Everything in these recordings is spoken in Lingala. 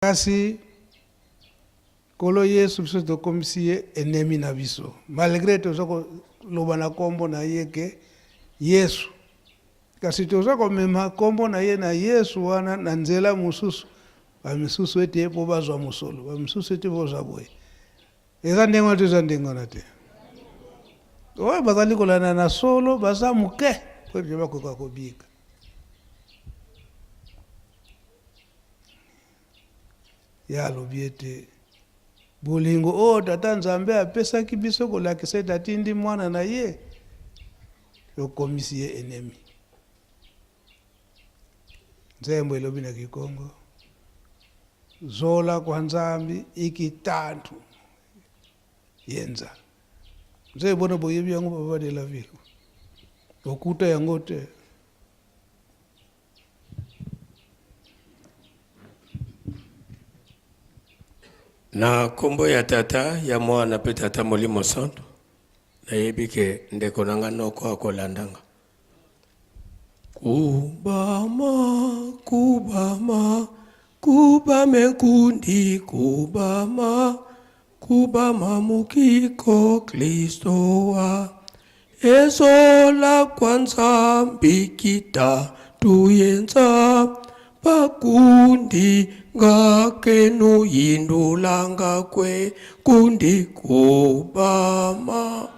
Kasi Nkolo Yesu biso tokomisi ye ennemi na biso malgre toza koloba na kombo na ye ke Yesu kasi toza komema kombo na ye na Yesu wana na nzela mosusu ba misusu ete po bazwa mosolo ba misusu ete bozwa boye eza ndenge wana te eza ndenge wana te oyo bazali kolanda na solo baza moke po ete bakoka kobika. Ye alobi ete, Bolingo oyo Tata Nzambe apesaki biso kolakisa ete atindi Mwana na ye, tokomisi ye enemi. Nzembo elobi na Kikongo, Zola kwa Nzambi ikitantu yenza. Nzembo bona boyebi yango papa de la ville. Okuta yango te. Na kombo ya Tata, ya Mwana pe Tata Molimo Santu, nayebi ke ndeko na nga noko akolanda nga. Kubama, kubama, kubame nkundi, kubama, Kubama mukiko Klisto wa ezola kwa Nzambi kita tuyenza pakundi ngakenu yindulanga kwe kundi kubama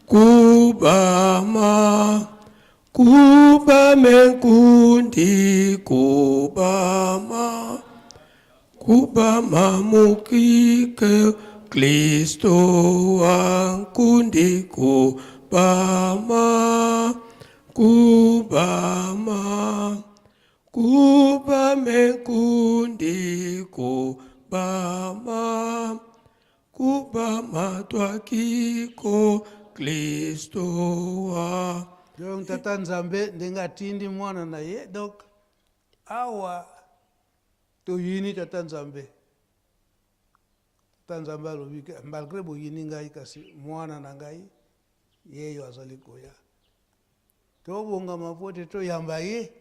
kubama kubame kundi kubama Kubama mukike Klisto wa nkundi kubama kubama kubame nkundi kubama kubama twakiko Klisto wa. Donc tata Nzambe ndenge atindi mwana na ye donc awa Toyini tata Nzambe. Tata Nzambe alobi ke malgre boyini ngai kasi mwana na ngai yeyo azali koya. Tobongama po ete toyamba ye.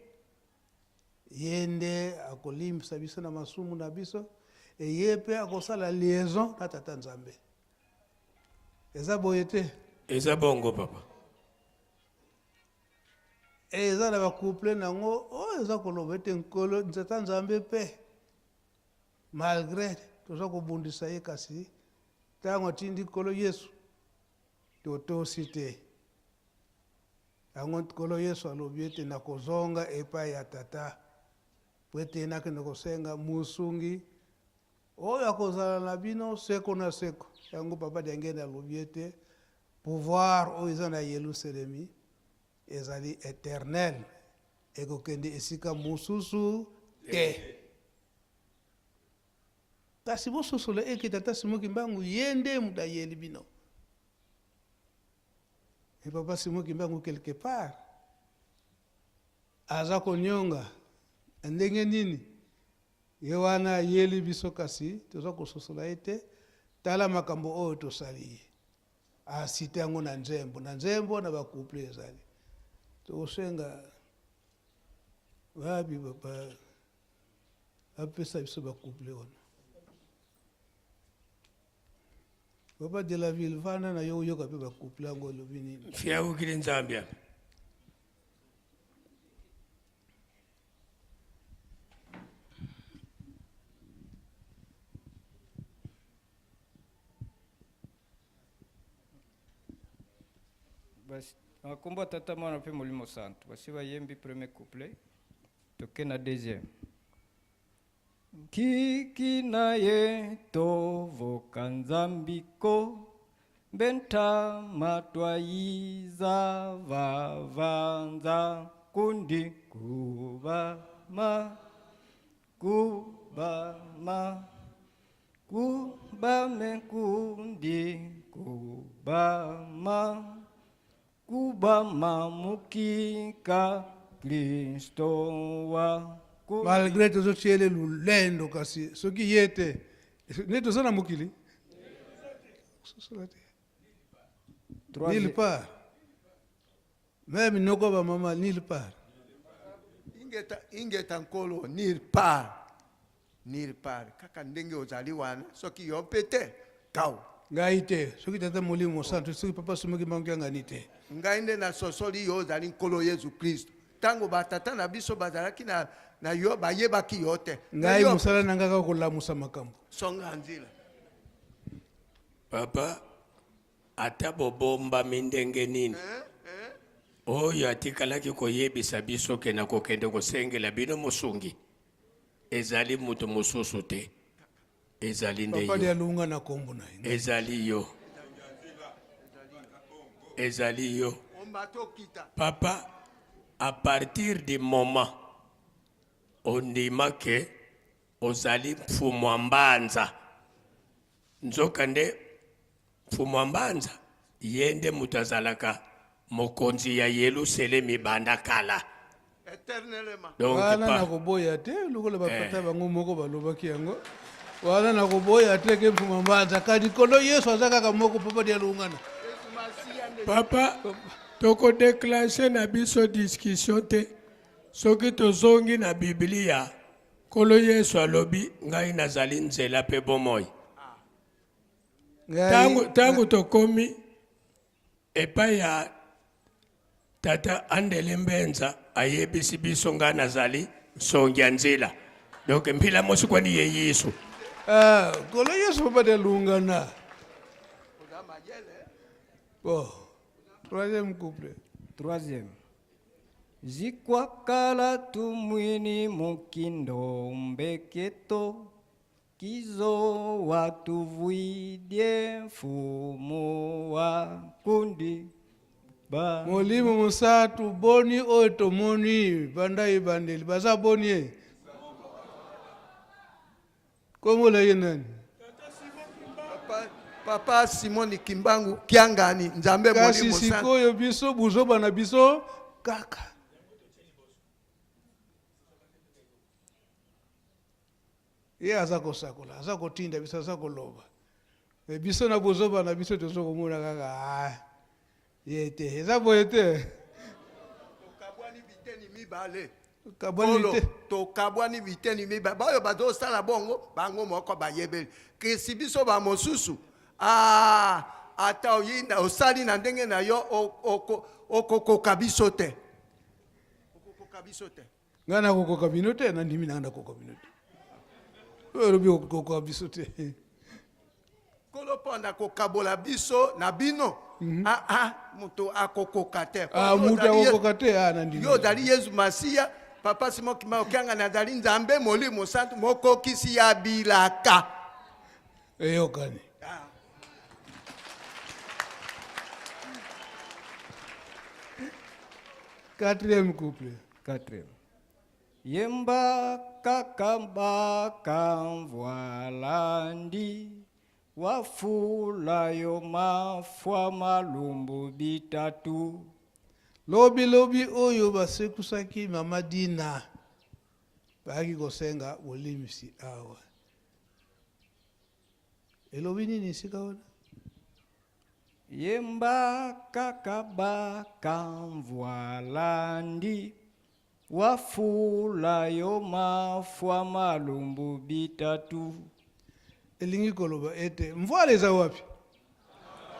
Ye nde akolimbisa biso na masumu na biso et ye pe akosala liaison na tata Nzambe. Eza boye te? Eza bongo papa. Eza na ba couple nango oyo eza koloba ete nkolo tata nzambe pe malgre toza kobundisa ye kasi tango atindi nkolo yesu totosi te yango nkolo yesu alobi ete nakozonga epai ya tata po ete nakende kosenga mosungi oyo akozala na bino seko na seko yango papa Diangenda alobi ete Pouvoir oyo eza na Yeluselemi ezali eternel, ekokende esika mosusu te. Kasi bososola eke Tata Simon Kimbangu ye nde moto ayeli bino. Et Papa Simon Kimbangu quelque part aza konionga na ndenge nini? Ye wana ayeli biso kasi toza kososola ye te. Tala makambo oyo tosali ye. A cite yango na nzembo, na nzembo na ba couple ezali. Tokosenga wapi papa apesa biso ba couple wana. Papa de la ville vanda na yo oyoka pe ba couple yango olobi nini? Fiawukili Nzambi apa. Basi na kombo ya Tata, Mwana mpe Molimo Santu. Basi bayembi premier couplet, toke na deuxième. Nkiki na ye tovoka Nzambi ko mbe ntama twayiza vavanza kundi kubama kubama Kubame nkundi kubama kubama mukika Kristo wa Malgre tozotiele lulendo kasi soki ye te nde toza na mokili sosola te nulle part meme noko ba mama nulle part ingeta ingeta nkolo nulle part. Nulle part. Kaka ndenge ozali wana, soki yo mpe te, kao. Ngai te, soki Tata Molimo Mosantu, soki Papa Simon Kimbangu Kiangani te. Ngai nde nasosoli yo ozali Nkolo Yezu Klisto. Tango ba tata na biso bazalaki na, na yo, bayebaki yo te. Ngai mosala na ngai kaka kolamusa makambo. Songa nzila. Papa, ata bobombami ndenge nini, oyo atikalaki koyebisa biso ke nakokende kosengela bino mosungi, ezali moto mosusu te, ezali nde Papa yo. Dialunga na kombo na ye. Ezali yo. Ezali yo. Papa, à partir du moment ondima ke ozali mfumu wa mbanza, nzoka nde mfumu wa mbanza ye nde moto azalaka mokonzi ya Yelusalemi banda kala. Eternellement. Donc, Wana pa, nakoboya te lokola bapata bango moko balobaki yango wana nakoboya te ke mfuma mbanza kadi kolo Yesu aza kaka moko Papa Dialungana. Papa, toko declencher na biso discussion te soki tozongi na Biblia. Nkolo Yesu alobi ngai nazali nzela pe bomoi. Tango tango tokomi epai ya tata Andele Mbenza ayebisi biso ngai nazali nsongi ya nzela. Donc mpila mosi kwani ye Yesu. Ah, Nkolo Yesu Papa Dialungana. Bon, troisième couplet. Troisième. Zikwakala tumwini mukindo mbeketo kizo watuvuidie mfumu wa kundi ba. Molimo Mosantu boni oyo tomoni banda ebandeli baza boni ye kombo na ye nani? Papa, Papa Simon Kimbangu Kiangani Nzambe Kasi Molimo Santu. sikoyo biso buzoba na biso kaka ye aza kosakola, aza kotinda biso, aza koloba, me biso na bozoba na biso tozo komona kaka ah, ye te eza boye te. Tokabwani biteni mibale. Tokabwani Kolo, bite- tokabwani biteni mibale. Baoyo bazosala bongo bango moko bayebeli. Kasi biso ba mosusu ah, ata oyinda osali na ndenge na yo okokoka biso te. Okokoka biso te. Ngai nakokoka bino te, nandimi nanga nakokoka bino te. Oyo olobi okokoka biso te. Nkolo mpo na kokabola biso na bino. Ah, ah, moto akokoka te. Ah, Yo moto ozali Ye- akokoka te, ah, nandimi. Yo ozali Yesu Masiya, Papa Simon Kimbangu Kiangani azali Nzambe Molimo Santu, mokokisi ya bilaka. Eyokani. Ah. Quatrième couplet. Quatrième. Yemba kakamba kamvwalandi wafula yo mafwa malumbu bitatu. Lobi lobi oyo basekusaki Mama Dina bayaki kosenga bolimbisi awa. Elobi nini esika wana? Yemba kaka bakamvwalandi wafula yo mafwa malumbu bitatu. Elingi koloba ete mvwala eza wapi?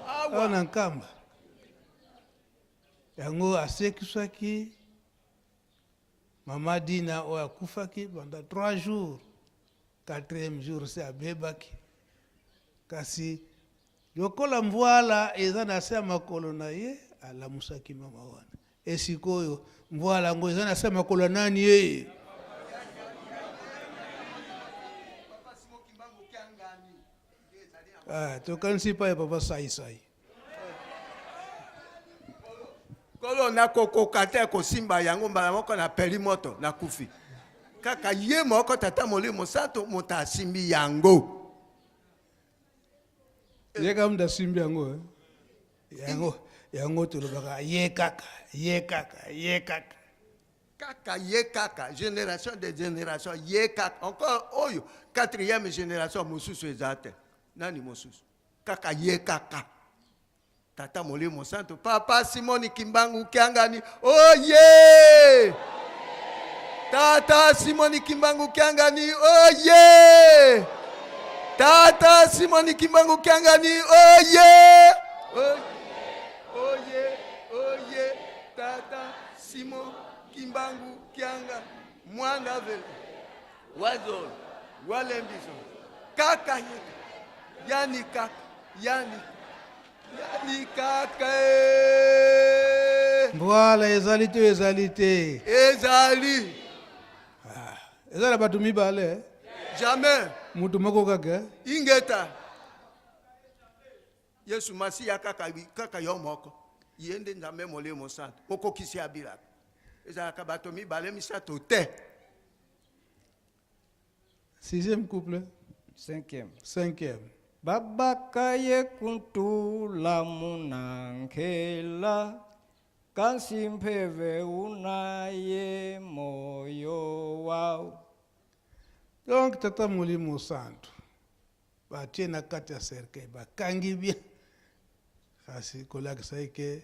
Awa na Nkamba. Yango asekisaki Mama Dina oyo akufaki pendant 3 jours, quatrième jour se abebaki. Kasi lokola mvwala eza na se ya makolo na ye, alamusaki mama wana. E sikoyo mvwala yango eza na se ya makolo ya nani ye? Ah, tokanisi epai ya papa Saisai. Nkolo, nakokoka te kosimba yango mbala moko, napeli moto, nakufi. Kaka ye moko Tata Molimo Santu moto asimbi yango. Ye kaka moto asimbi yango, eh? Yango, yango tolobaka ye kaka, ye kaka, ye kaka. Kaka ye kaka, generation de generation, ye kaka. Encore oyo, quatrième generation mosusu eza te. Nani mosusu? Kaka ye kaka. Tata Molimo Santu, Papa Simoni Kimbangu Kiangani, oye! Tata Simoni Kimbangu Kiangani oye! Tata Simoni Kimbangu Kiangani oye! Oye! Oye! Oye! Tata Simon Kimbangu Kianga mwana vele wazolo walembiso kaka ye yani kaka yani yani kaka eh. Voilà, ezali te, ezali te. Ezali. Ah, eza na bato mibale. Eh? Jamais. Mutu moko kaka. Eh? Ingeta. Yesu Masiya kaka kaka yo moko. Ye nde Nzambe Molimo Santu. Okokisi ya bilaka. Ezalaka bato mibale misato te. Sixième couple. Cinquième. Cinquième. Babaka ye kuntula munankela kasi mpeve unaye moyo wao. Donc tata Molimo Santu batie na kati ya cercueil bakangi bien kasi kolakisa ye ke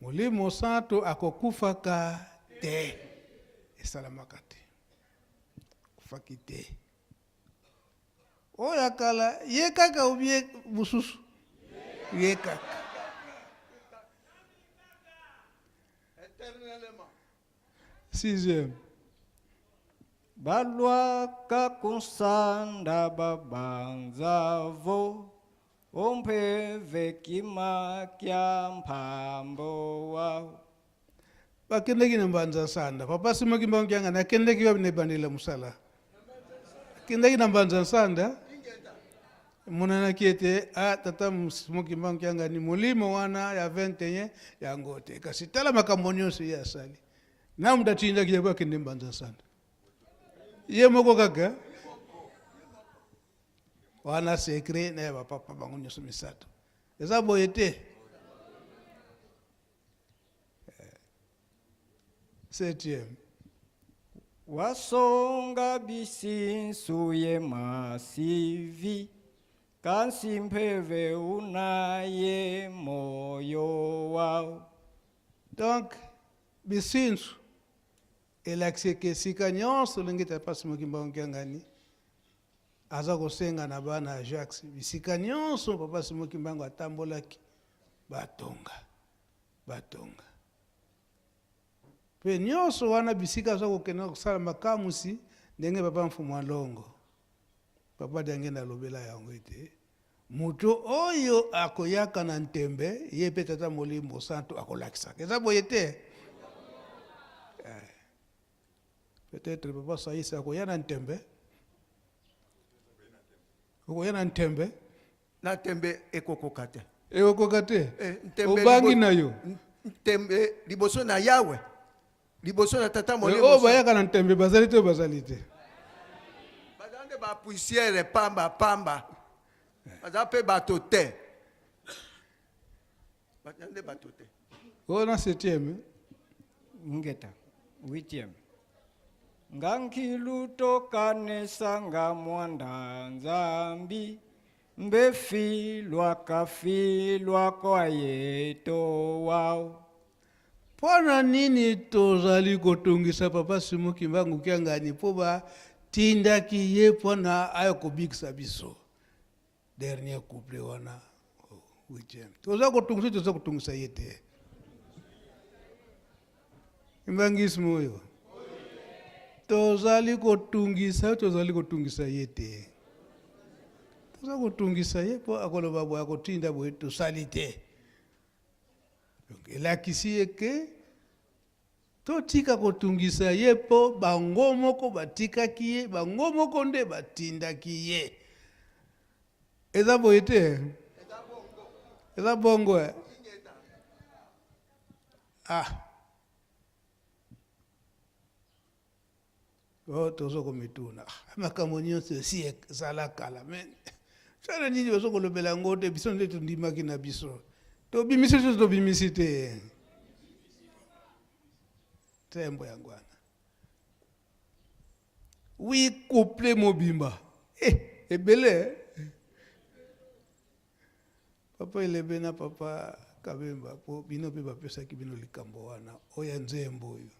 Molimo Santu akokufaka te, esalamaka te, akufaki te. Oyo ya kala ye kaka obie mosusu ye kaka. Sixième. Balwaka kunsanda babanzavo ompeve kima kya mpambo wao. Bakendeki na mbanza nsanda papa Simon Kimbangu Kiangani akendeki wapi na ebandeli ya mosala? Akendeki na mbanza nsanda, emonanaki ete a tata Simon Kimbangu Kiangani molimo wana ya 21 yango te, kasi tala makambo nyonso ye asali na moto atindaki ye akende mbanza nsanda ye moko kaka wana secret na ya bapapa bango nyonso misato eza boye te. Septième. Wasonga bisinsu ye masivi kasi mpeve unaye moyo wao. Donc bisinsu elakisi eke esika nyonso ndenge tata Simon Kimbangu Kiangani aza kosenga na bana ya Jacques, bisika nyonso papa Simon Kimbangu atambolaki batonga batonga mpe nyonso wana bisika aza kokende kosala makamwisi ndenge papa Mfumu Alongo papa Diangenda alobela yango ete moto oyo akoyaka na ntembe ye mpe tata Molimo Santu akolakisaka. Eza boye te? Eh. Peut-être papa Saïs akoya na ntembe, okoya na ntembe. Na ntembe ekokoka te. Ekokoka te. Eh, ntembe Obangi na yo. Ntembe liboso na Yawe, liboso na tata Eh, Molimo oyo Santu. bayaka na ntembe bazali te, bazali te. Baza nde ba poussière pamba pamba. Baza mpe bato te. Baza nde bato te. Oyo na septième. Ngeta. Huitième. Ngankilutokanesanga mwanda nzambi mbefilwaka filwako ayeto wao. Mpo na nini tozali kotungisa papa Simon Kimbangu Kiangani? Mpo batindaki ye mpo na aya kobikisa biso. Dernier couple wana huitième. Toza kotungisa, toza kotungisa ye te. Kimbangisme oyo tozali kotungisa, tozali kotungisa ye te. Toza kotungisa ye mpo akoloba boye, akotinda boye, tosali te. Donc elakisi ye ke totika kotungisa ye mpo bango moko batikaki ye, bango moko nde batindaki ye. Eza boye te? Eza bongo eh? Ah. Oh, tozo komituna ah, makambo nyonso esi ezala kala me tala nini bazo kolobela yango te. Biso nde tondimaki na biso, tobimisi biso tobimisi te ntembo yango wana. Wi couple mobimba eh, ebele eh. Papa Elebe na papa Kabemba, po bino pe bapesaki bino likambo wana oyo ya nzembo oyo.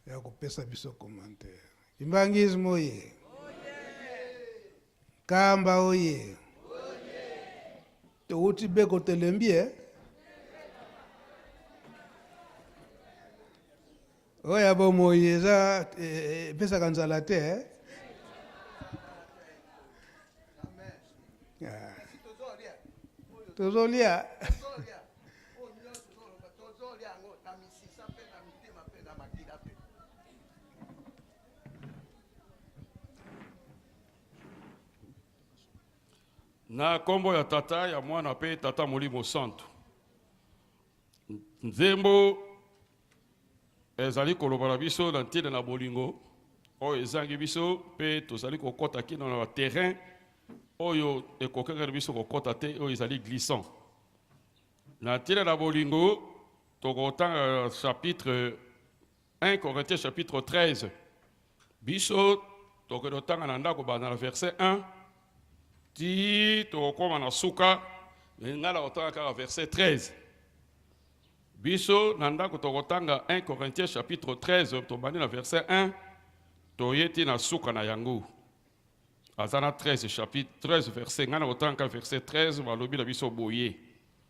Ya kopesa biso commentaire. Kimbanguisme oye! Nkamba oye! Towuti beko tolembi eh? Oyo ya bomoi eza eh, epesaka nzala te eh? Ah. Tozolia. Na nkombo ya Tata, ya Mwana mpe Tata Molimo Santu. Nzembo ezali koloba na biso na ntina na bolingo oyo ezangi biso mpe tozali kokɔta kino na baterrain oyo ekokaki na biso kokɔta te, oyo ezali glissant. Na ntina na bolingo, tokotanga chapitre 1 Corinthiens chapitre 13. Biso tokende kotanga na ndako banda na verset 1 ti tokokoma na suka. Me ngai nakotanga kaka verset 13. Biso na ndako tokotanga 1 Corinthiens chapitre 13, tobandi na verset 1 toye ti na suka na yango. Aza na 13 chapitre 13 verset, ngai nakotanga kaka verset 13. Balobi na biso boye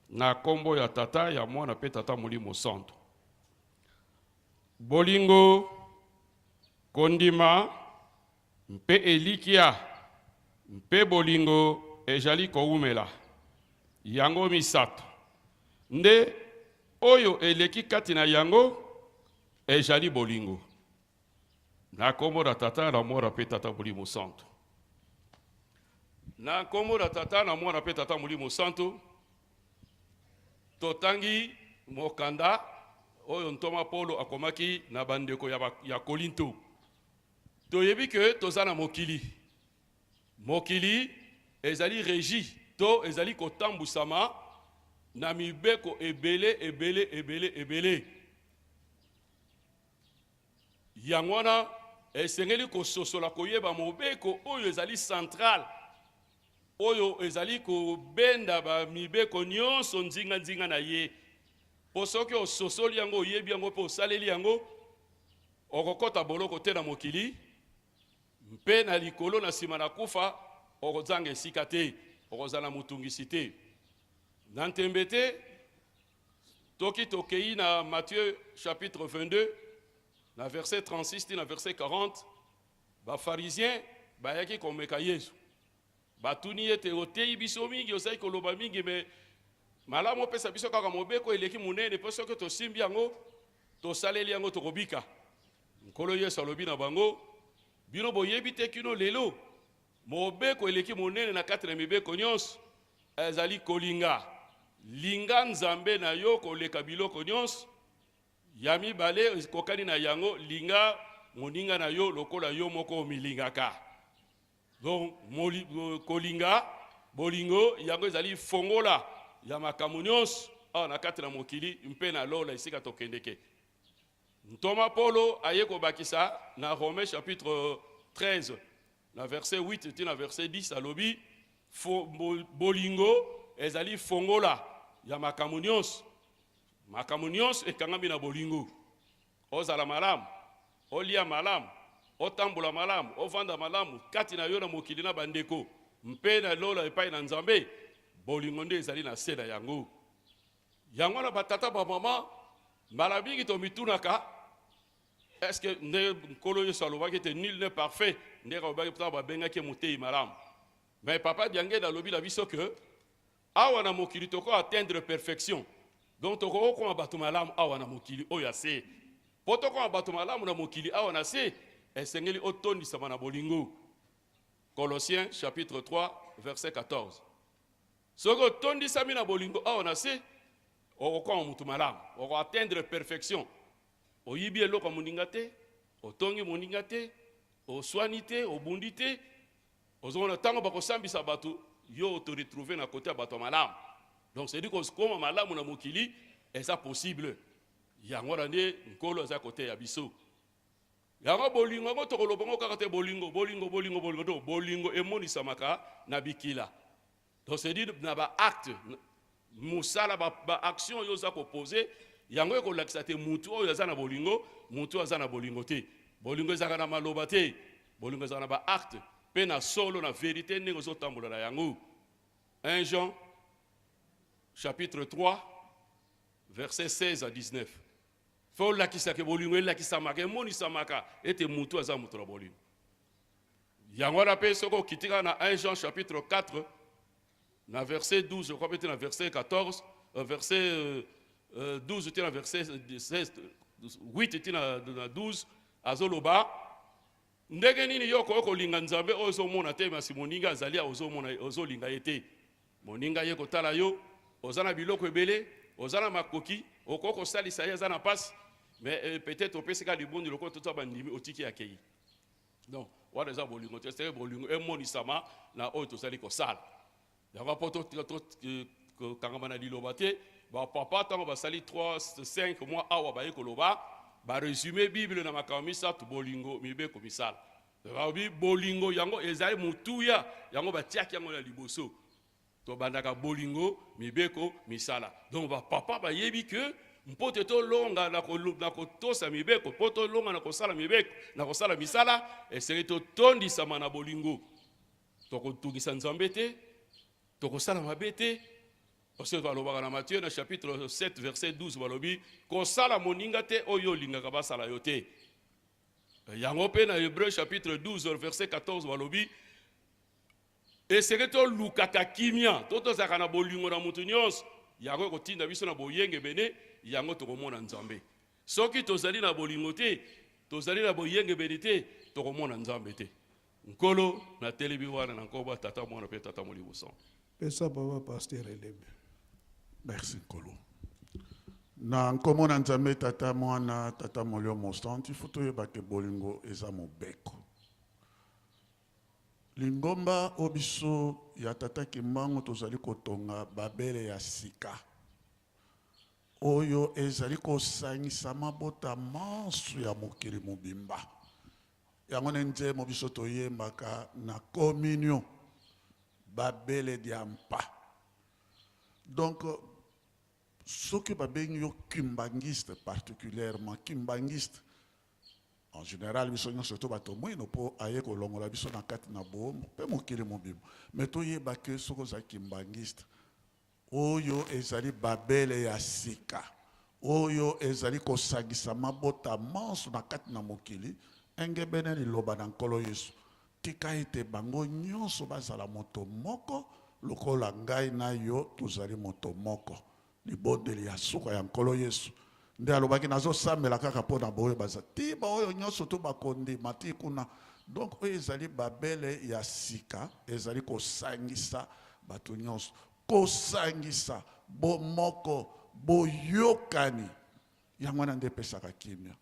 na nkombo ya Tata, ya Mwana mpe Tata Molimo Santo. Bolingo, kondima mpe elikya mpe bolingo ezali kowumela, yango misato nde oyo eleki kati na yango ezali bolingo. Na nkombo na Tata, na Mwana mpe Tata Molimo Santo. Na nkombo na Tata, na Mwana mpe Tata Molimo Santo, totangi mokanda oyo ntoma Polo akomaki na bandeko ya, ya Kolinto. Toyebi ke toza na mokili. Mokili ezali regi to ezali kotambusama na mibeko ebele ebele ebele ebele. Yango wana esengeli kososola koyeba mobeko oyo ezali central, oyo ezali kobenda ba mibeko nyonso nzinga nzinga na ye. Mpo soki ososoli yango, oyebi yango mpe osaleli yango, okokota boloko te na mokili mpe na likolo na nsima na kufa okozanga esika te, okozala na motungisi te. Na ntembe te, Toki tokei na Matthieu chapitre 22 na verset 36 ti na verset 40, ba pharisiens bayaki komeka Yesu. Batuni ye ete oteyi biso mingi, ozali koloba mingi, me malamu opesa biso kaka mobeko eleki monene, mpo soki tosimbi yango, tosaleli yango, tokobika. Nkolo Yesu alobi na bango, bino boyebi te kino lelo mobeko eleki monene na kati na mibeko nyonso Ezali kolinga. Linga Nzambe na yo koleka biloko nyonso. Ya mibale ekokani na yango, linga moninga na yo lokola yo moko omilingaka. Donc, moli, kolinga, bolingo yango ezali fongola ya makambo nyonso awa na kati na mokili mpe na lola esika tokendeke. Ntoma Polo aye kobakisa na Romains chapitre 13 na verset 8 ti na verset 10, alobi fo, bolingo ezali fongola ya makambo nyonso. Makambo nyonso ekangami na bolingo. Ozala malamu, olia malamu, otambola malamu, ovanda malamu kati na yo na mokili na bandeko mpe na lola epai na Nzambe, bolingo nde ezali na se na yango. Yango wana batata bamama, mbala mingi tomitunaka est-ce que nde Nkolo Yesu alobaki ete nul n'est parfait, nde alobaki ntango babengaki ye moteyi malamu. Mais papa Diangenda alobi na biso que awa na mokili toko atteindre perfection, donc tokoki kokoma bato malamu awa na mokili oyo ya se. Mpo tokoma bato malamu na mokili awa na se, esengeli otondisama na bolingo. Colossiens chapitre 3 verset 14. Soki otondisami na bolingo awa na se, okokoma moto malamu, oko atteindre perfection. Oyibi eloko ya moninga te, otongi moninga te, oswani te, obundi te. Ozomona ntango bakosambisa bato, yo oto retrouver na kote ya bato ya malamu. Donc c'est dire kokoma malamu na mokili eza possible. Yango wana nde Nkolo aza koteya biso. Yango bolingo yango tokoloba yango kaka te, bolingo, bolingo, bolingo, bolingo. Donc bolingo emonisamaka na bikila. Donc c'est dire na ba acte, mosala, ba, ba action oyo oza kopose. Yango ekolakisa te mutu oyo aza na bolingo, mutu oyo aza na bolingo te. Bolingo ezalaka na maloba te, bolingo ezalaka na ba actes pe na solo, na verite ndenge ozotambola na yango. 1 Jean chapitre 3 verset 16 à 19. Faut olakisa ke bolingo elakisamaka, emonisamaka ete mutu aza mutu na bolingo. Yango wana pe soki okiti kaka na 1 Jean chapitre 4 na verset 12, je crois pe na verset 14, verset 12 ti na verset 16, 8 ti na 12, azoloba ndenge nini yo okoki kolinga Nzambe oyo ozomona te, masi moninga azali awa ozomona, ozolinga ye te. Moninga ye kotala yo, oza na biloko ebele, oza na makoki, okoki kosalisa ye, aza na pasi, mais peut-être opesi kaka libondi lokola toza bandimi, otiki akei. Donc wana eza bolingo te, c'est bolingo emonisama na oyo tozali kosala. Yango mpo tokangama na liloba te, ba papa ntango basali 3 5 mois awa baye koloba, ba résumer Bible na makambo misato: bolingo, mibeko, misala. Balobi bolingo yango ezali motuya, yango batiaki yango na liboso. Tobandaka bolingo, mibeko, misala. Donc ba papa bayebi ke mpo te tolonga na kotosa mibeko, mpo tolonga na kosala mibeko, na kosala misala, esengeli totondisama na bolingo. Tokotungisa Nzambe te, tokosala mabe te. Parce que balobaka na Matthieu na chapitre 7 verset 12, balobi kosala moninga te oyo olingaka basala yo te. Yango mpe na Hébreu chapitre 12 verset 14, balobi esengeli tolukaka kimia, to tozalaka na bolingo na motu nyonso. Yango ekotinda biso na boyengebene, yango tokomona Nzambe. Soki tozali na bolingo te, tozali na boyengebene te, tokomona Nzambe te. Nkolo natelemi wana na nkombo ya Tata, Mwana mpe Tata Molimo Santo. Pesa papa pasteur Elebe. Merci Nkolo. Na nkombo na Nzambe Tata, Mwana, Tata Molimo Mosantu, il faut toyeba ke bolingo eza mobeko. Lingomba oyo biso ya Tata Kimbangu tozali kotonga babele ya sika oyo ezali kosangisa mabota manso ya mokili mobimba. Yango nde nzembo biso toyembaka na communion babele diampa. Donc soki babengi yo kimbangiste, particulièrement kimbangiste en général, biso nyonso to bato mwino mpo aye kolongola biso na kati na boombo mpe mokili mobimba. Me toyeba ke soki ozali kimbangiste, oyo ezali babele ya sika oyo ezali kosangisa mabota manso na kati na mokili engebene liloba na Nkolo Yesu, tika ete bango nyonso bazala moto moko lokola ngai na yo tozali moto moko. Libondeli ya suka ya Nkolo Yesu nde alobaki nazosambela kaka mpo na boyo baza ti baoyo nyonso to bakondima ti kuna. Donc oyo ezali babele ya sika ezali kosangisa bato nyonso, kosangisa bomoko, boyokani. Yango wana nde epesaka kimia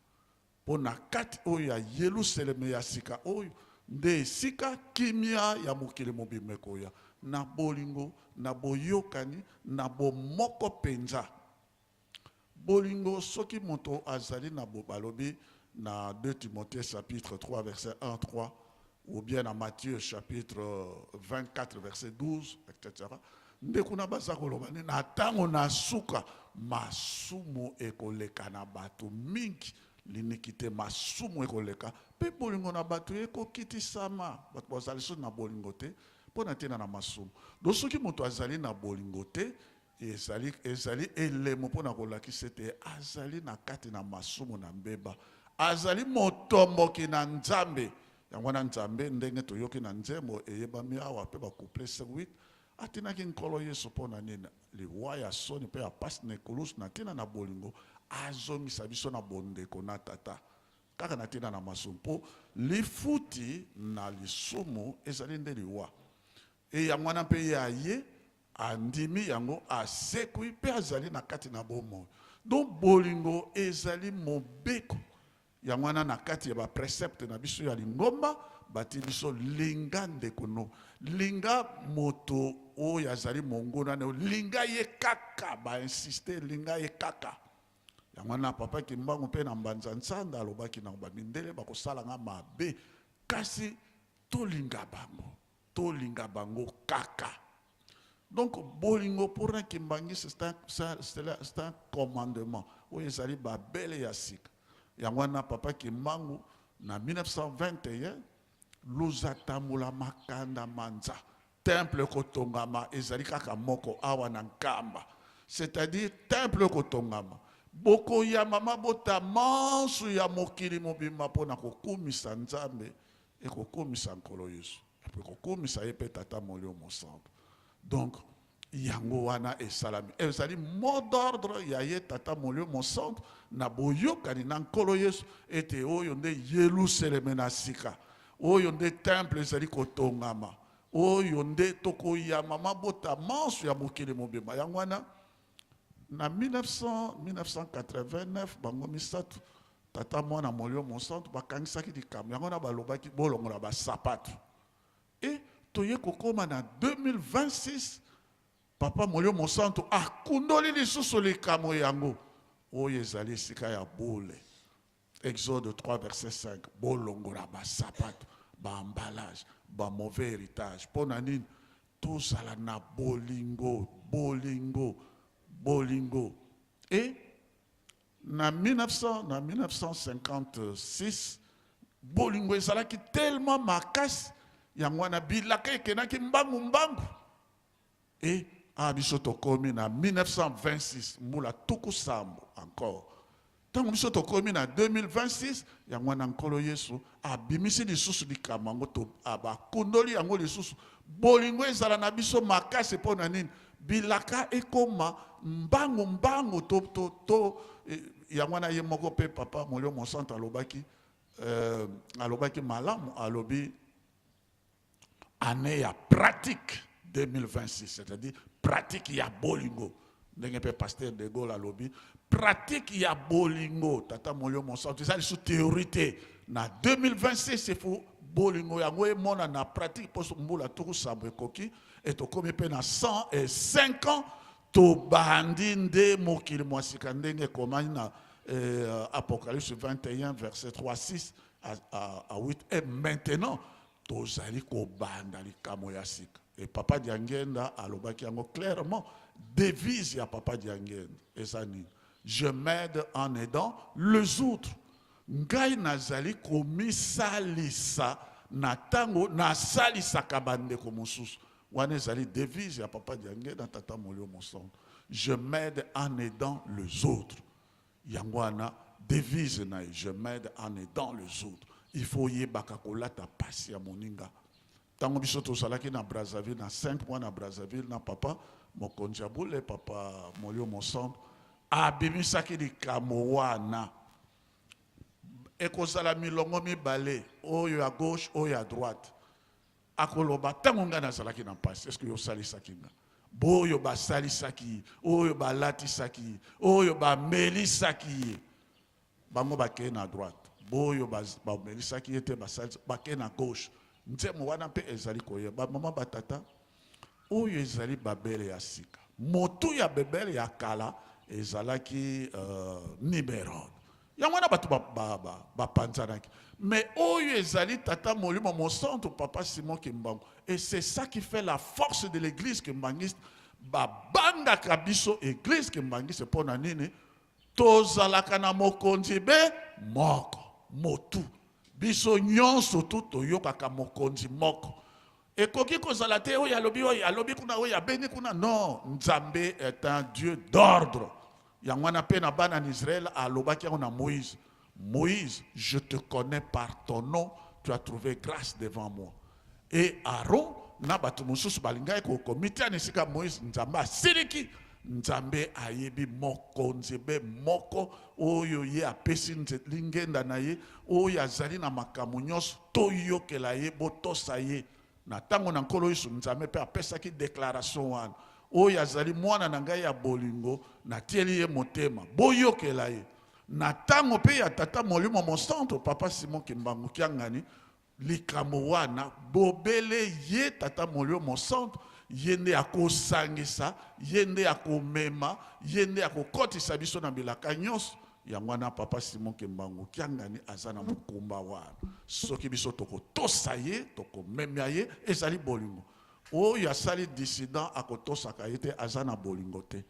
mpo na kati oyo ya Yelusaleme ya sika, oyo nde esika kimia ya mokili mobimba ekoya na bolingo, na boyokani, na bomoko mpenza. Bolingo, soki moto azali na bo, balobi na 2 Timothée chapitre 3 verset 1 3 ou bien na Matthieu chapitre 24 verset 12, etc. Nde kuna baza koloba nde na ntango na suka masumu ekoleka na bato mingi, l'iniquité, masumu ekoleka mpe bolingo na bato ekokitisama. Bato bazali so na bolingo te mpo na ntina na masumu. Donc soki moto azali na bolingo te, ezali elemo mpo na kolakisa ete azali na kati na masumu na mbeba, azali motomboki na Nzambe. Yango wana Nzambe, ndenge toyoki na nzembo eyebami awa mpe bacouplet 8, atinaki Nkolo Yesu mpo na nini? Liwa ya soni mpe ya pasi na ekulusu na ntina na bolingo, azongisa biso na bondeko na Tata kaka na ntina na masumu, mpo lifuti na lisumu ezali nde liwa. E yango wana mpe ye aye, andimi yango, asekwi mpe azali na kati na bomoi. Donc bolingo ezali mobeko. Yango wana na kati ya baprécepte na biso ya lingomba bati biso linga ndeko no, linga moto oyo azali monguna na yo, linga ye kaka, bainsiste, linga ye kaka. Yango wana papa Kimbangu mpe na Mbanza Nsanda alobaki na bamindele bakosalanga mabe, kasi tolinga bango, tolinga bango kaka. Donc bolingo pour un kimbanguiste, c'est un commandement oyo ezali babele ya sika. Yango wana papa Kimbangu na 1921 luza tambola makanda manza temple ekotongama ezali kaka moko awa na Nkamba, c'est-à-dire temple ekotongama bokoyamba mabota manso ya mokili mobimba mpo na kokumisa Nzambe, ekokumisa Nkolo Yesu, ekokumisa ye mpe Tata Molimo Mosantu. Donc yango wana esalami, ezali mot d'ordre ya ye Tata Molimo Mosantu na boyokani na Nkolo Yesu, ete oyo nde Yelusaleme na sika, oyo nde temple ezali kotongama, oyo nde tokoyamba mabota manso ya mokili mobimba. Yango wana na 1900, 1989 bango misato, Tata, Mwana, Molimo Mosantu, bakangisaki likambo yango wana, balobaki bolongola basapato. E toye kokóma na 2026, papa Molimo Mosantu akundoli lisusu likambo yango oyo ezali esika ya bule, Exode 3 verset 5, bolongola basapato, baemballage, bamauvais héritage. Mpo na nini? Tozala na bolingo, bolingo, bolingo. E na 1900, na 1956 bolingo ezalaki tellement makasi, yango wana bilaka ekendaki mbangu mbangu. E awa biso tokomi na 1926, mbula 70 encore. Ntango biso tokomi na 2026, yango wana Nkolo Yesu abimisi lisusu likambo yango, bakundoli yango lisusu, bolingo ezala na biso makasi. Mpo na nini? Bilaka ekoma mbangu mbangu. To yango wana ye moko mpe papa Molimo Mosantu alobaki malamu, alobi année ya pratique 2026, c'est-à-dire pratique ya bolingo, ndenge mpe pasteur de Gaulle alobi pratique ya bolingo. Tata Molimo Mosantu eza lisusu théorie te. Na 2026 il faut bolingo yango emona na pratique, mpo mbula 70 ekoki e tokomi mpe na 105 ans, tobandi nde mokili mwa sika, ndenge ekomani na Apocalypse 21 verset 3, 6 à 8. Et maintenant tozali kobanda likambo ya sika. E papa Diangenda alobaki yango clairement, devise ya papa Diangenda eza nini? Je m'aide en aidant les autres. Ngai nazali komisalisa na ntango nasalisaka bandeko mosusu. Wana ezali devise ya papa Diangenda, tata Molimo Mosantu, je m'aide en aidant les autres. Yango wana devise na ye, je m'aide en aidant les autres. Il faut oyebaka kolata pasi ya moninga. Ntango biso tozalaki na Brazzaville, na 5 mois na Brazzaville, na papa mokonzi ya bule, papa Molimo Mosantu abimisaki likambo wana: ekozala milongo mibale, oyo ya gauche, oyo ya droite. Akoloba: ntango ngai nazalaki na mpasi, est-ce osalisaki nga? Boyo basalisaki ye, oyo balatisaki ye, oyo bamelisaki ye, bango bakei na droite. Boyo bamelisaki ye te, bakei na gauche. Nzembo wana mpe ezali koyeba bamama, batata, oyo ezali babele ya sika. Motu ya bebele ya kala ezalaki Nimrod, yango wana bato bapanzanaki. Mais oyo ezali tata Molimo Mosantu, papa Simon Kimbangu, et c'est ça qui fait la force de l'église kimbanguiste. Babangaka biso église kimbanguiste mpo na nini? Tozalaka na mokonzi be moko, motu biso nyonso tu toyokaka mokonzi moko. Ekoki kozala te oyo alobi, oyo alobi kuna, oyo abeni kuna. Non, Nzambe est un Dieu d'ordre. Yango wana mpe na bana na Israel alobaki yango na Moïse: Moïse, je te connais par ton nom, tu as trouvé grâce devant moi. Et Aaron na bato mosusu balingaki komitia na esika Moïse, Nzambe asiliki. Nzambe ayebi mokonzi be moko oyo ye apesi lingenda na ye, oyo azali na makambo nyonso, toyokela ye, botosa ye. Na ntango na Nkolo Yesu, Nzambe mpe apesaki déclaration wana: oyo azali mwana na ngai ya bolingo, natieli ye motema, boyokela ye. Na ntango mpe ya tata Molimo Mosantu, papa Simon Kimbangu Kiangani, likambo wana bobele ye tata Molimo Mosantu, ye nde akosangisa, ye nde akomema, ye nde akokotisa biso na bilaka nyonso. Yango wana papa Simon Kimbangu Kiangani aza na mokumba wana. Soki biso tokotosa ye, tokomemia ye, ezali bolingo. Oyo asali dissident akotosaka ye te, aza na bolingo te.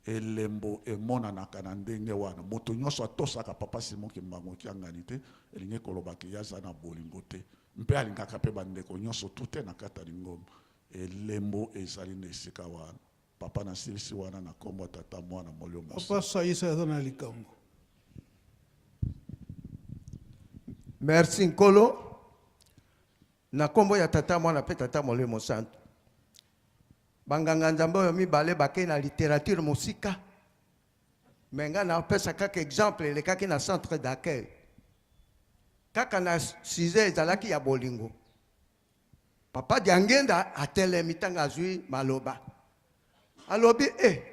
Elembo emonanaka na ndenge wana. Moto nyonso atosaka Papa Simon Kimbangu Kiangani te, elingi koloba ke ye aza na bolingo te. Mpe alingaka mpe bandeko nyonso tout te na kati ya lingomba. Elembo ezali na esika wana. Papa nasilisi wana na kombo ya Tata, Mwana, Molimo Papa Mosantu. Saïsa aza na likambo. Merci Nkolo. Na kombo ya Tata, Mwana pe Tata Molimo Santu. Banganga Nzambe oyo mibale bakei na littérature mosika. Mais nga napesa kaka exemple elekaki na centre d'accueil. Kaka na sujet ezalaki ya bolingo. Papa Diangenda atelemi ntango azwi maloba. Alobi eh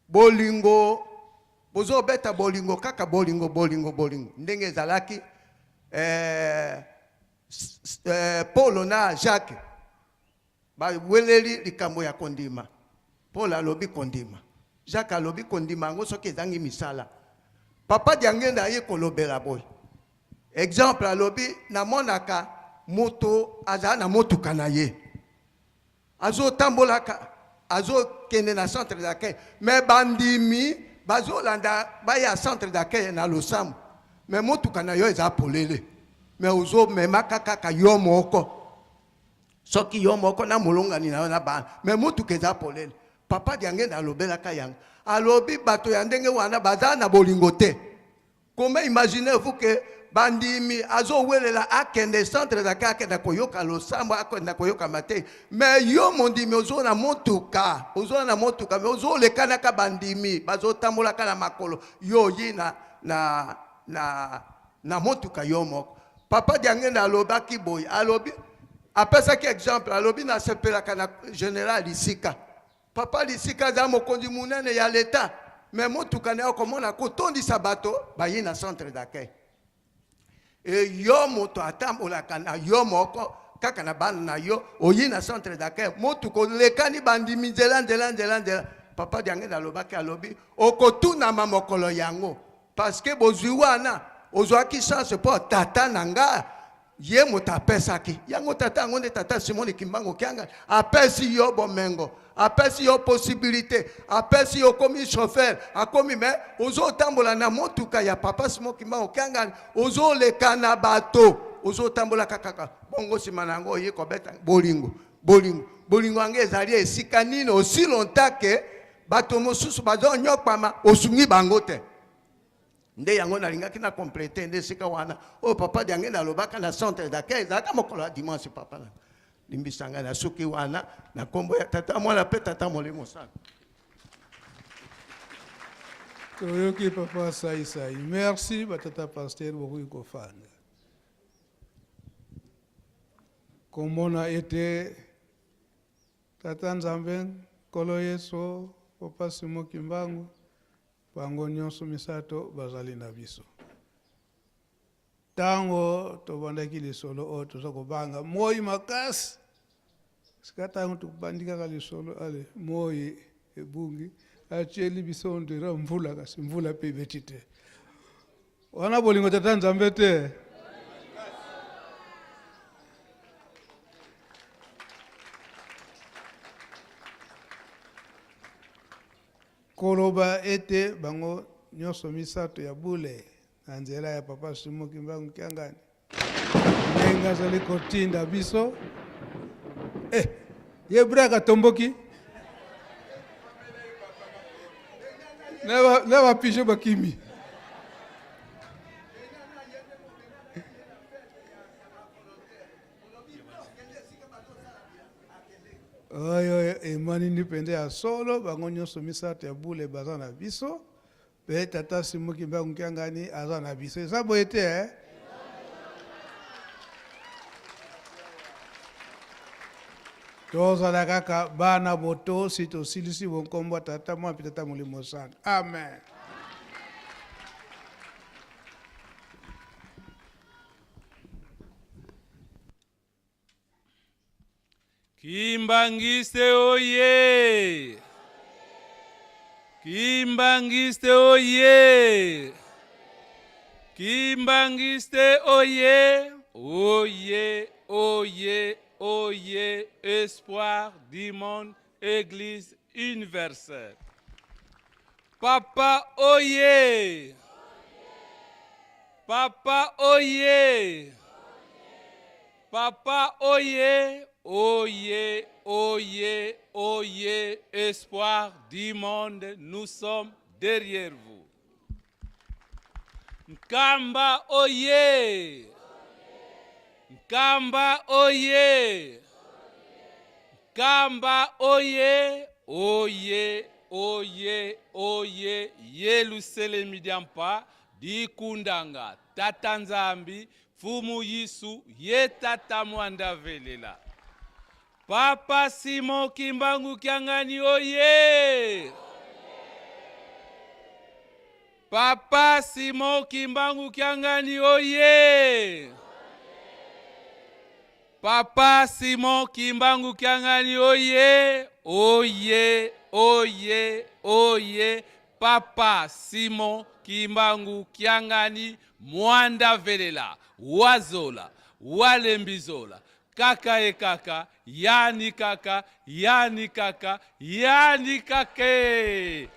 bolingo bozobeta bolingo kaka bolingo bolingo bolingo ndenge ezalaki eh, eh, Paulo na Jacques baweleli likambo ya kondima. Paul alobi kondima, Jacques alobi kondima yango soki ezangi misala. Papa Diangenda aye kolobela boye. Exemple alobi namonaka moto azala na motuka na ye azotambolaka azokende na centre d'accueil mais bandimi bazolanda baya centre d'accueil na losambo mais motuka na yo eza polele mais ozomemaka kaka yo moko soki yo moko na molongani na yo na bana me motuka eza polele papa diangenda alobelaka yango alobi bato ya ndenge wana baza na bolingo te comment imaginez vous que bandimi azowelela akende centre zake akenda koyoka losambo akenda koyoka matei me yo mondimi ozo na motuka ozo na motuka me ozolekanaka bandimi bazotambolaka na makolo yo oyi na, na, na, na motuka yo moko Papa Diangenda alobaki boye, alobi apesaki exemple, alobi nasepelaka na general Lisika. Papa Lisika aza mokonzi monene ya leta, me motuka na ye okomona kotondisa bato baye na centre d'accueil. E yo moto atambolaka na yo moko kaka na bana na yo oyi na centre d'accueil, motuka olekani bandimi nzela nzela nzela nzela. Papa Diangenda alobaki, alobi okotunama mokolo yango Parce que bozwi wana ozwaki chance mpo tata na nga ye moto apesaki yango. Tata yango nde tata Simoni Kimbangu Kianga apesi yo bomengo, apesi yo possibilité, apesi yo okomi chauffeur, akomi me ozotambola na motuka ya papa Simon Kimbangu Kianga, ozoleka na bato, ozotambolaka kaka bongo. Nsima na yango oye kobeta bolingo bolingo bolingo yango ezali esika nini aussi longtemps que bato mosusu bazonyokwama osungi bango te? Nde yango nalingaki na complete nde esika wana oyo papa Diange nalobaka na centre d'accueil ezalaka mokolo ya dimanche. Papa na limbisa ngai, nasuki wana na nkombo ya Tata, Mwana mpe Tata Molimo Santu. Toyoki papa Saisai. Merci batata pasteur, bokoki kofanda. Komona ete Tata Nzambe, Nkolo Yesu, Papa Simon Kimbangu, bango nyonso misato bazali na biso. Ntango tobandaki lisolo oyo toza kobanga moi makasi. Sika ntango tobandi kaka lisolo, ale moi ebungi, atieli biso ondira mvula, kasi mvula mpe ebeti te. Wana bolingo Tata Nzambe te. Koloba ete bango nyonso misato ya bule na nzela ya Papa Simon Kimbangu Kiangani ndenge azali kotinda biso eh, ye braka atomboki na bapigeon bakimi. Oyo emonini mpenza ya solo, bango nyonso misato ya bule baza na biso. Pe tata Simon Kimbangu Kiangani aza na biso. Eza boye te eh? Tozala kaka bana botosi, tosilisi bonkombo ya Tata, Mwana mpe Tata Molimo Santu. Amen. Kimbangiste oye! Kimbangiste oye! Kimbangiste oye! Oye, oye, oye, espoir du monde, Église universelle. Papa oye! Papa oye! Papa oye! Oye, oye, oye, espoir du monde, nous sommes derrière vous. Nkamba oye! Nkamba oye! Nkamba oye! Oye, oye, oye, Yelusalemi diampa dikundanga Tata Nzambi Mfumu Yesu ye Tata Mwanda velela. Papa Simon Kimbangu Kiangani oye! Papa Simon Kimbangu Kiangani oye! Papa Simon Kimbangu Kiangani oye! Oye, oye, oye! Papa Simon Kimbangu Kiangani Mwanda velela wazola walembizola kaka ye kaka yani kaka yani kaka yani kake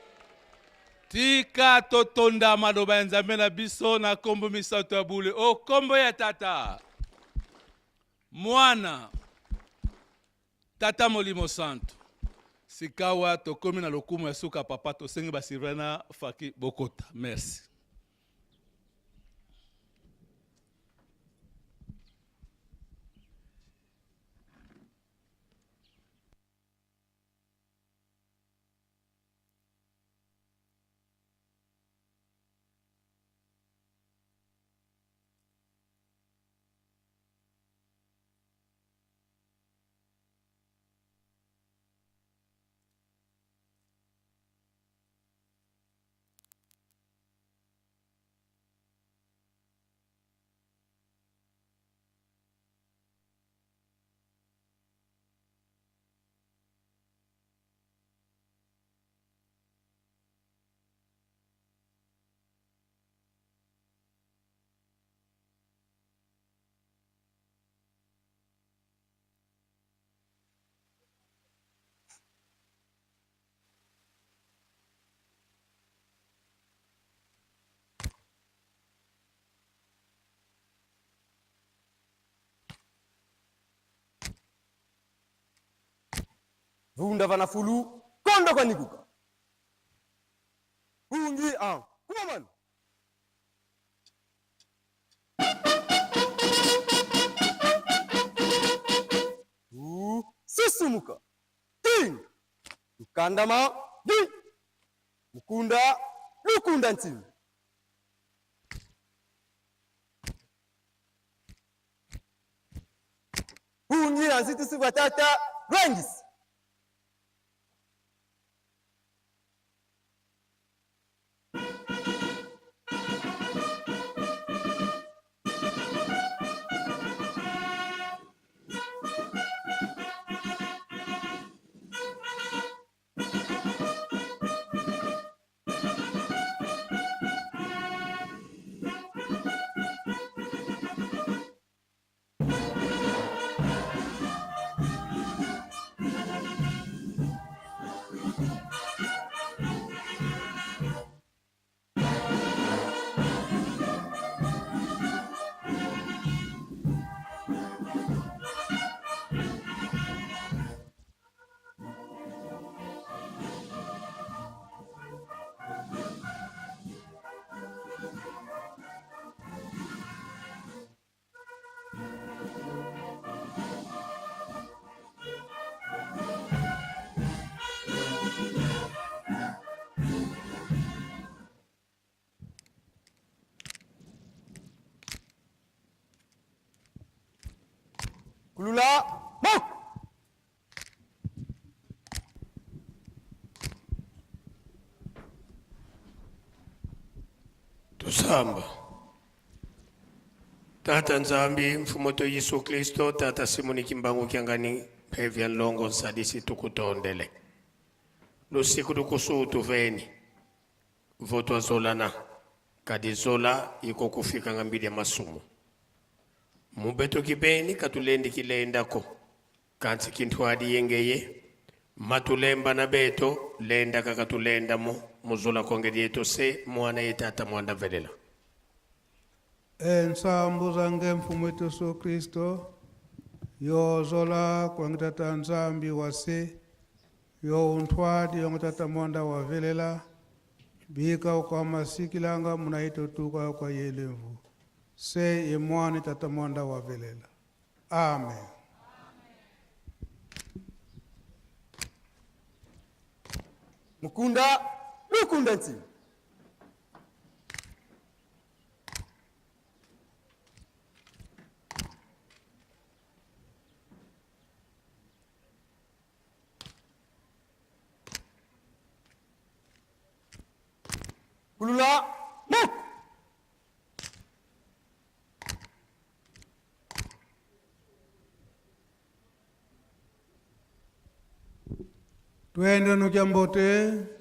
tika totonda maloba ya Nzambe na biso na kombo misato ya bule o kombo ya Tata Mwana Tata Molimo Santu. Sikawa tokomi na lokumu ya suka papa, tosengi ba surveillant na faki bokota. Merci. Vunda vanafulu kondo kwanikuka hungi a kumamanu Susumuka ting lukandama di mukunda lukunda ntsimi hungi anziti sivwa tata lwengisi Kulula mok Tusamba. Tata Nzambi, Mfumu to Yesu Kristo, Tata Simoni Kimbangu Kiangani, Mpevya Nlongo Nsadisi tukutondele. Lusiku lukusutu veni. Votwa zolana. Kadi zola iko kufika ngambili ya masumu. Mubeto kibeni katulendi kilendako. Kansi kintu adi yengeye matulemba na beto lenda kaka tulenda mu muzula kongedi yetu se mwana ye tata mwanda velela. Ensambu zange mfumu wetu Yesu Kristo yozola kwange tata Nzambi wase yo unthwadi yonge tata mwanda wavelela bika kwa masikilanga munaitotuka kwa yelemvu se ye tata mwanda wavelela. Amen. Mukunda lukunda nti. Kulula muk. Twende nukyambote.